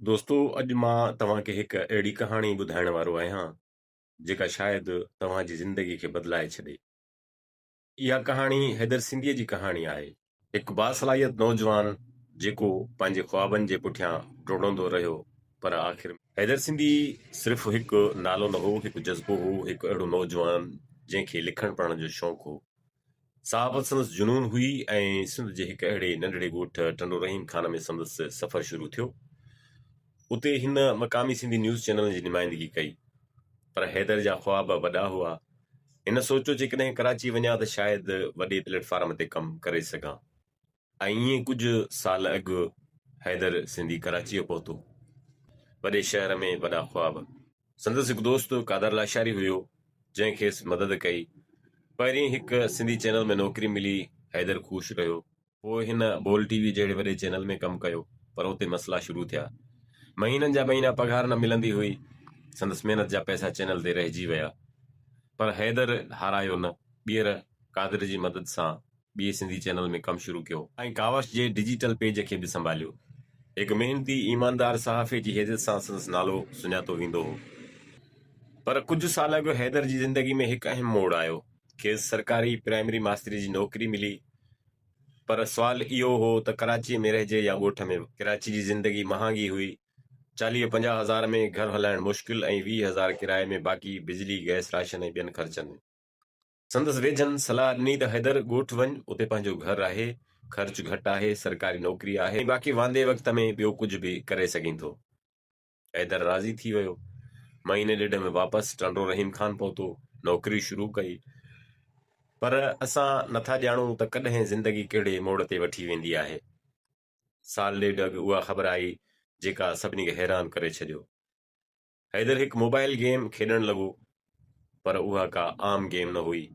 دوستو اڄ مان توهان کي هڪ اهڙي ڪهاڻي ٻڌائڻ وارو آهيان جيڪا شايد توهان جي زندگي کي بدلائي ڇڏي. اها ڪهاڻي حيدر سنڌيء جي ڪهاڻي آهي. هڪ باصلاحيت نوجوان جيڪو پنهنجي خوابن جي پٺيان ڊوڙندو رهيو پر آخر ۾. حيدر سنڌي صرف هڪ نالو نه هو، هڪ جذبو هو، هڪ اهڙو نوجوان جنهن کي لکڻ پڙهڻ جو شوق هو. صحافت سندس جنون هئي ۽ سنڌ جي هڪ اهڙي ننڍڙي ڳوٺ ٽنڊو رحيم خان ۾ سندس سفر شروع ٿيو. اتي هن مقامي سنڌي نيوز چينلن جي نمائندگي ڪئي. پر حيدر جا خواب وڏا هئا. هن سوچيو جيڪڏهن ڪراچي وڃان ته شايد وڏي پليٽ فارم تي ڪم ڪري سگهان. ۽ ائين ڪجهه سال اڳ حيدر سنڌي ڪراچيء پهتو. وڏي شهر ۾ وڏا خواب. سندس هڪ دوست قادر لاشاري هيو، جنهن کيس مدد ڪئي. پهرين هڪ سنڌي چينل ۾ نوڪري ملي، حيدر خوش رهيو. پوء هن بول ٽي وي جهڙي وڏي چينل ۾ ڪم ڪيو، پر اتي مسئلا شروع ٿيا. مهينن جا مهينا پگهار نه ملندي هئي. سندس محنت جا پئسا چينل تي رهجي ويا. پر حيدر هارايو نه، ٻيهر قادر جي مدد سان ٻئي سنڌي چينل ۾ ڪم شروع ڪيو. ۽ ڪاوش جي ڊجيٽل پيج کي به سنڀاليو. هڪ محنتي، ايماندار صحافي جي حيثيت سان سندس نالو سڃاتو ويندو هو. پر ڪجهه سال اڳ حيدر جي زندگي ۾ هڪ اهم موڙ آيو. کيس سرڪاري پرائمري ماستري جي نوڪري ملي. پر سوال اهو هو ته ڪراچيء ۾ رهجي يا ڳوٺ ۾؟ ڪراچي جي زندگي مهانگي هئي. چاليهه 50 هزار ۾ گهر هلائڻ مشڪل ۽ 20 هزار ڪرائي ۾ باقي بجلي، گئس، راشن ۽ ٻين خرچن ۾. سندس ويجهن صلاح ڏني ته حيدر ڳوٺ وڃ، اتي پنهنجو گهر آهي، خرچ گهٽ آهي، سرڪاري نوڪري آهي ۽ باقي واندي وقت ۾ ٻيو ڪجهه به ڪري سگهين ٿو. حيدر راضي ٿي ويو. مهيني ڏيڍ ۾ واپس ٽنڊو رحيم خان پهتو، نوڪري شروع ڪئي. پر اسان نٿا ڄاڻون ته ڪڏهن زندگي ڪهڙي موڙ تي وٺي ويندي آهي. سال ڏيڍ اڳ اها خبر آئي جيڪا سڀني کي حيران ڪري ڇڏيو. حيدر هڪ موبائل گيم کيڏڻ لڳو پر اها ڪا عام گيم نه هئي.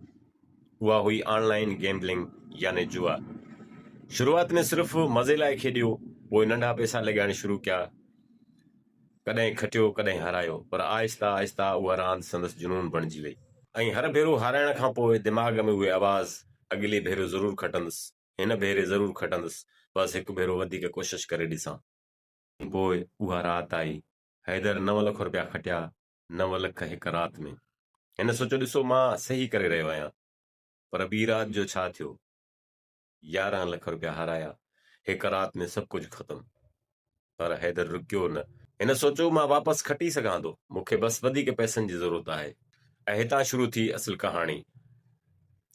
اها هئي آن لائين گيمبلنگ يعني جوا. شروعات ۾ صرف مزي لاء کيڏيو، پوء ننڍا پئسا لڳائڻ شروع ڪيا. ڪڏهن کٽيو ڪڏهن هارايو پر آهسته آهسته اها راند سندس جنون بڻجي وئي. ۽ هر ڀيرو هارائڻ کان پوء دماغ ۾ اهي آواز، اڳلي ڀيرو ضرور کٽندس، هن ڀيري ضرور کٽندس، بس هڪ ڀيرو وڌيڪ ڪوشش ڪري ڏسان. پوء اها رات آئي. حيدر نو لک رپيا کٽيا، نو لک هڪ رات ۾. هن سوچيو ڏسو مان صحيح ڪري رهيو آهيان. پر ٻي رات جو ڇا ٿيو؟ 11 لک رپيا هارايا. هڪ رات ۾ سڀ ڪجهه ختم. پر حيدر رڪيو نه. هن سوچيو مان واپس کٽي سگهان ٿو. مون کي بس وڌيڪ پئسن جي ضرورت آهي. ۽ هتان شروع ٿي اصل ڪهاڻي.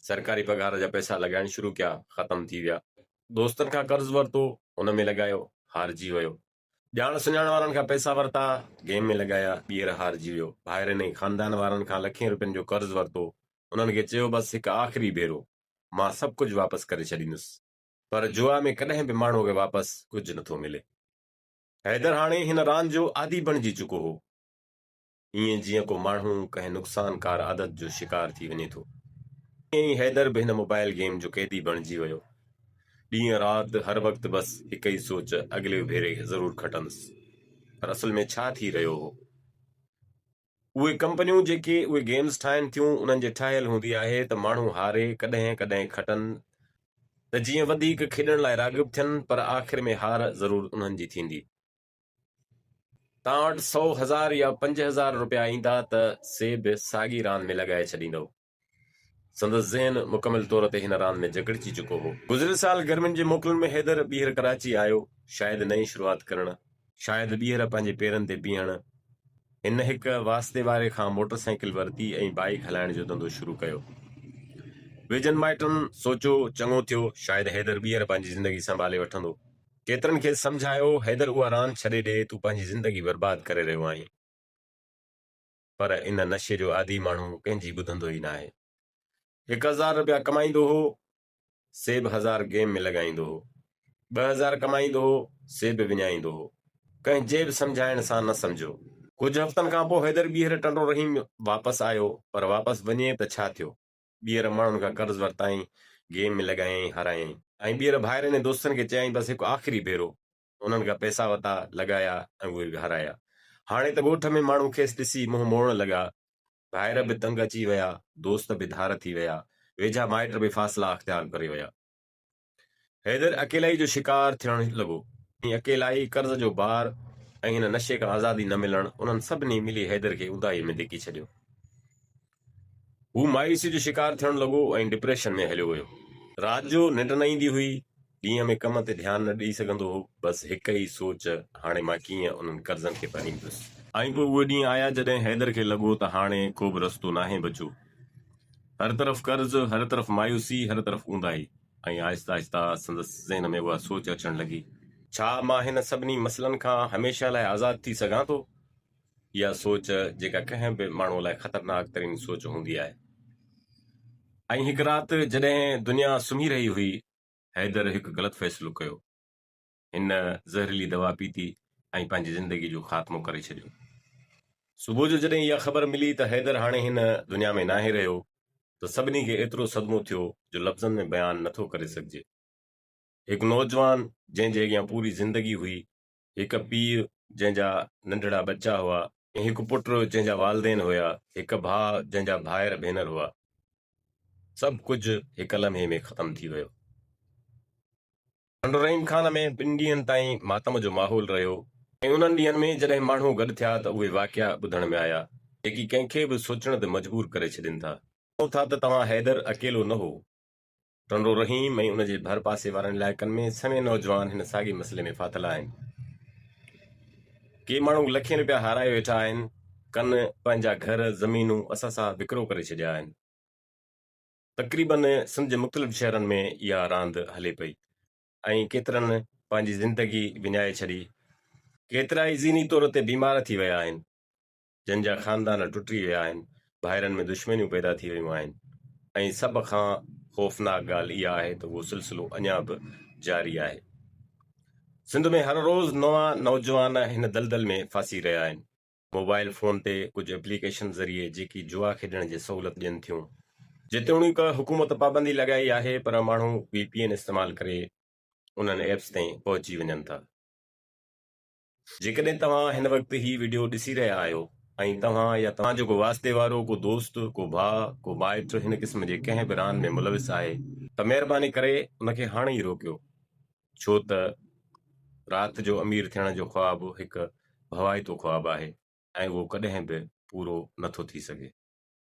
سرڪاري پگهار جا پئسا لڳائڻ شروع ڪيا، ختم ٿي ويا. دوستن کان قرض ورتو، ان ۾ لڳايو، هارجي ويو. ڄاڻ سڃاڻ وارن کان پئسا ورتا، گيم ۾ لڳايا، ٻيهر هارجي ويو. ڀائرن ۽ خاندان وارن کان لکين روپين جو قرض ورتو. انهن کي چيو بس هڪ آخري ڀيرو، مان سڀ ڪجهه واپس ڪري ڇڏيندس. پر جوا ۾ ڪڏهن به ماڻهوء کي واپس ڪجهه نٿو ملي. حيدر هاڻي هن راند جو عادي بڻجي چڪو هو. ائين جيئن ڪو ماڻهو ڪنهن نقصانڪار عادت جو شڪار ٿي وڃي ٿو. ائين ئي حيدر به هن موبائل گيم جو قيدي بڻجي ويو. ڏينهن رات هر وقت بس هڪ ئي سوچ اڳلي ڀيري ضرور کٽندس. پر اصل ۾ ڇا ٿي رهيو هو؟ اهي ڪمپنيون جيڪي اهي گيمز ٺاهين ٿيون انهن جي ٺاهيل هوندي آهي ته ماڻهو هاري ڪڏهن ڪڏهن کٽن ته جيئن وڌيڪ کيڏڻ لاء راغب ٿين پر آخر ۾ هار ضرور انهن جي ٿيندي. توهان وٽ سئو، هزار يا 5000 رپيا ايندا ته سي به ساڳي راند ۾ لڳائي ڇڏيندؤ. سندس ذهن مڪمل طور تي هن راند ۾ جڪڙجي چڪو هو. گذريل سال گرمين جي موڪلن ۾ حيدر ٻيهر ڪراچي آيو، شايد نئين شروعات ڪرڻ، شايد ٻيهر پنهنجي پيرن تي بيهڻ. هن هڪ واسطي واري کان موٽر سائيڪل ورتي ۽ بائيڪ هلائڻ جو ڌنڌو شروع ڪيو. ويجهن مائٽن سوچيو، چڱو ٿيو، شايد حيدر ٻيهر پنهنجي زندگي سنڀالي وٺندو. ڪيترن کيس سمجهايو، حيدر اها راند ڇڏي ڏي، تون پنهنجي زندگي برباد ڪري رهيو آهين. پر ان نشي جو عادي ماڻهو ڪنهن جي ٻڌندو ئي ناهي. 1000 رپيا ڪمائيندو هو، سي به هزار گيم ۾ لڳائيندو هو. 2000 ڪمائيندو هو، سي به وڃائيندو هو. ڪنهن جي به سمجهائڻ سان نه سمجهيو. ڪجهه هفتن کان پوء حيدر ٻيهر ٽنڊو رحيم واپس آيو، پر واپس وڃي ته ڇا ٿيو؟ ٻيهر ماڻهن کان قرض ورتائين، گيم ۾ لڳايائين، هارايائين ۽ ٻيهر ڀائرن ۽ دوستن کي چيائين بس هڪ آخري ڀيرو. انهن کان پئسا ورتا، لڳايا ۽ اهي به هارايا. هاڻي ته ڳوٺ ۾ ماڻهو کيس ڏسي منهن موڙڻ لڳا. ڀائر به تنگ اچي ويا، دوست به ڌار ٿي ويا، ويجها مائٽ به فاصلا اختيار ڪري ويا. حيدر اڪيلائي جو شڪار ٿيڻ لڳو. ۽ اڪيلائي، قرض جو بار ۽ هن نشي کان آزادي نه ملڻ انهن سڀني ملي حيدر کي اونداهيء ۾ ڌڪي ڇڏيو. هو مايوسيء جو شڪار ٿيڻ لڳو ۽ ڊپريشن ۾ هليو ويو. رات جو ننڊ نه ايندي هئي، ڏينهن ۾ ڪم تي ڌيان نه ڏئي سگهندو هو، بس هڪ ئي سوچ، هاڻي مان ڪيئن انهن قرضن کي ڀريندس. ۽ پوء اهي ڏينهن آيا جڏهن حيدر کي لڳو ته هاڻي ڪو به رستو ناهي بچيو. هر طرف قرض، هر طرف مايوسي، هر طرف اونداهي ۽ آهسته آهسته سندس ذهن ۾ اها سوچ اچڻ لڳي. ڇا مان هن سڀني مسئلن کان هميشه لاء آزاد ٿي سگهان ٿو؟ اها سوچ جيڪا ڪنهن به ماڻهوء لاء خطرناڪ ترين سوچ هوندي آهي. ۽ هڪ رات جڏهن دنيا سمهي رهي هئي، حيدر هڪ غلط فيصلو ڪيو. هن زهريلي دوا پيتي ۽ پنهنجي زندگي جو خاتمو ڪري ڇڏيو. صبح جو جڏهن اها خبر ملي ته حيدر هاڻي هن دنيا ۾ ناهي رهيو ته سڀني کي ايترو صدمو ٿيو جو لفظن ۾ بيان نٿو ڪري سگهجي. هڪ نوجوان جنهن جي اڳيان پوري زندگي هئي، هڪ پيء جنهن جا ننڍڙا ٻچا هئا، هڪ پٽ جنهن جا والدين هيا، هڪ ڀاء جنهن جا ڀائر ڀينر هئا، سڀ ڪجهه هڪ لمحي ۾ ختم ٿي ويو. ٽنڊو رحيم خان ۾ ٻن ڏينهن تائين ماتم جو ماحول رهيو ۽ انهن ڏينهن ۾ جڏهن ماڻهو گڏ ٿيا ته اهي واقعا ٻڌڻ ۾ آيا، جيڪي ڪنهن کي به سوچڻ تي مجبور ڪري ڇڏين ٿا. چون ٿا ته توهان حيدر اڪيلو نه هو. ٽنڊو رحيم ۽ ان جي ڀر پاسي وارن علائقن ۾ سوين نوجوان هن ساڳئي مسئلي ۾ ڦاٿل آهن. ڪي ماڻهو لکين رپيا هارائي ويٺا آهن، ڪن پنهنجا گهر، زمينون، اثاثا وڪرو ڪري ڇڏيا آهن. تقريبن سنڌ جي مختلف شهرن ۾ اها راند هلي پئي ۽ ڪيترن پنهنجي زندگي وڃائي ڇڏي. ڪيترائي ذهني طور تي بيمار ٿي ويا آهن، جن جا خاندان ٽٽي ويا آهن، ڀائرن ۾ دشمنيون پيدا ٿي ويون آهن ۽ سڀ کان خوفناڪ ڳالهه اها آهي ته اهو سلسلو اڃا به جاري آهي. سنڌ ۾ هر روز نوان نوجوان هن دلدل ۾ ڦاسي رهيا آهن. موبائل فون تي ڪجهه ايپليڪيشن ذريعي جيڪي جوا کيڏڻ جي سهولت ڏين ٿيون. جيتوڻيڪ حڪومت پابندي لڳائي آهي پر ماڻهو وي پي اين استعمال ڪري انهن ايپس تائين پهچي وڃن ٿا. جيڪڏهن توهان هن وقت هي وڊيو ڏسي رهيا آهيو ۽ توهان يا توهان جو ڪو واسطي وارو ڪو دوست، ڪو ڀاء، ڪو مائٽ هن قسم جي ڪنهن به راند ۾ ملوث آهي ته مهرباني ڪري ان کي هاڻي ئي روڪيو. ڇو ته رات جو امير ٿيڻ جو خواب هڪ ڀوائتو خواب آهي ۽ اهو ڪڏهن به پورو نه ٿو ٿي سگهي.